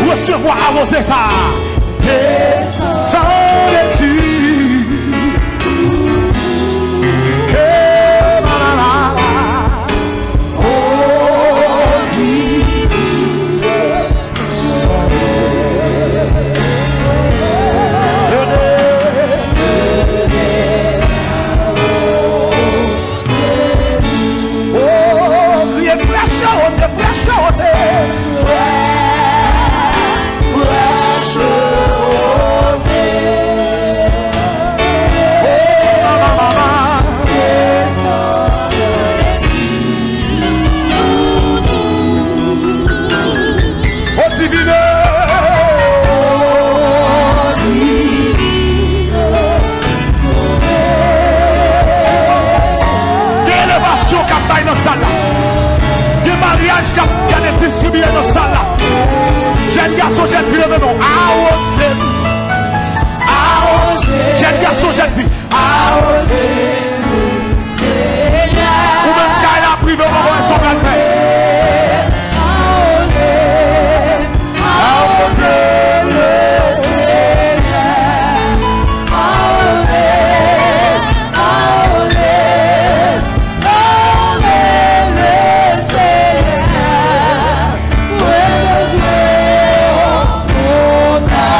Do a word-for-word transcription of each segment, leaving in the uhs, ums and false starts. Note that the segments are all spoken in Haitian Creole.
Resevwa awoze sa a. Desann desi. Eh, ba, ba, ba, ba. Oh, di. Oh, kriye frèch, se frèch, se frèch, frèch. Oh, mama, mama. Oh, divine. Gen elevasyon k ap bay nan sal la. Gen maryaj k ap, k ap distribiye nan sal la. Jèn gason, jèn fi, leve men w. Awoze m. Awoze. Jèn gason, jèn fi. Awoze m. Ou menm kay la prive w, mwen wè sa w pral fè. Awoze, awoze, le Senyè. Awoze, awoze, awoze, le Senyè. Mwen bezwen w kontan.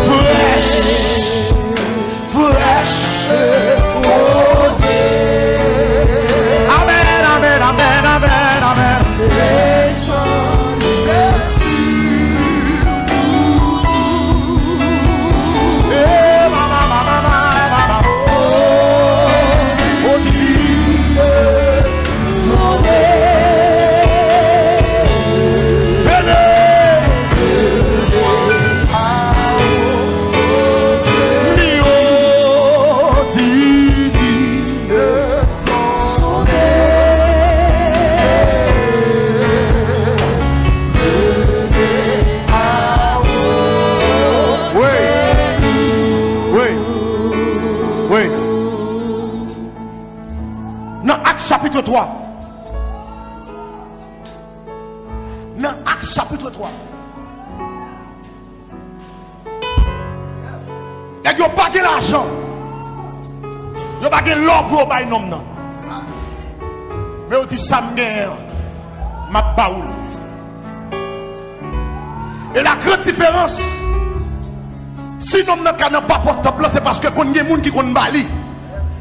Frèch, frèch, poze. Amèn, amèn, amèn, amèn, amèn. Eh, mama, mama, mama, mama, oh, oh, divine. Wi. Wi. Wi. Nan Ak chapit twa. Nan Ak chapit twa. Nèg yo pa gen lajan. Yo pa gen lò pou yo bay nonm nan. Men yo di, "Sa m genyen an, m ap ba ou l." E la gran diferans, si nonm nan ka nan papòt tanp lan, se paske konn gen moun ki konn ba li.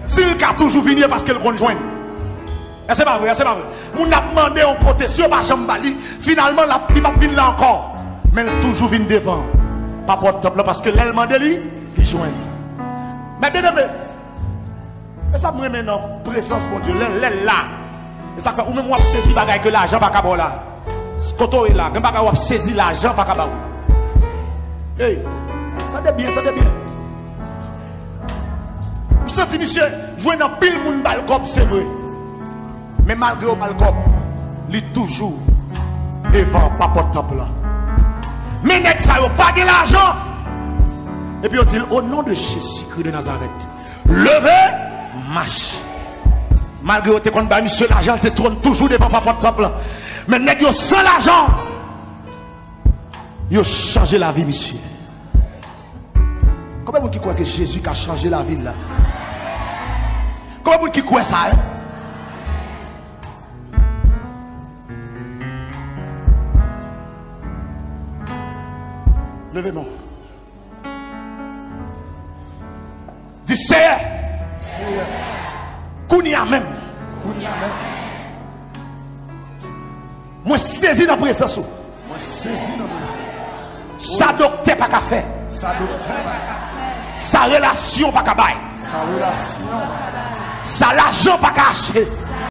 Si l ka toujou vini, e paske l konn jwenn. Èske pa vre? Èske pa vre? Moun ap mande yon kote, si yo pa janm ba li, finalman, l ap, li p ap vin la ankò. Men l toujou vin devan papòt tanp lan, paske lè l mande li, li jwenn. Men byeneme, e sa m renmen nan prezans Bondye, lè, lè l la. E sa k fè ou menm w ap sezi bagay ke lajan pa ka ba w la. Kote w ye la, gen bagay w ap sezi lajan pa ka ba w. Ey, tande byen, tande byen. M santi misye jwenn anpil moun ba l kòb, se vre. Men malgre yo ba l kòb, li toujou devan papòt tanp lan. Men nèg sa yo pa gen lajan. Epi yo di l, "O non de Jezikri de Nazarèt, leve, mache." Malgre yo te konn bay misye lajan, l te twòn toujou devan papòt tanp lan. Men nèg yo san lajan, yo chanje lavi misye. Konbyen moun ki kwè ke Jezi ka chanje lavi l la? Konbyen moun ki kwè sa, en? Leve men w. Di, "Seyè, Seyè, kounye a menm, kounye a menm, mwen sezi nan prezans ou." Mwen sezi nan mezon. Sa doktè pa ka fè. Sa doktè pa ka fè. Sa relasyon pa ka bay. Sa relasyon pa ka bay. Sa lajan pa ka achte.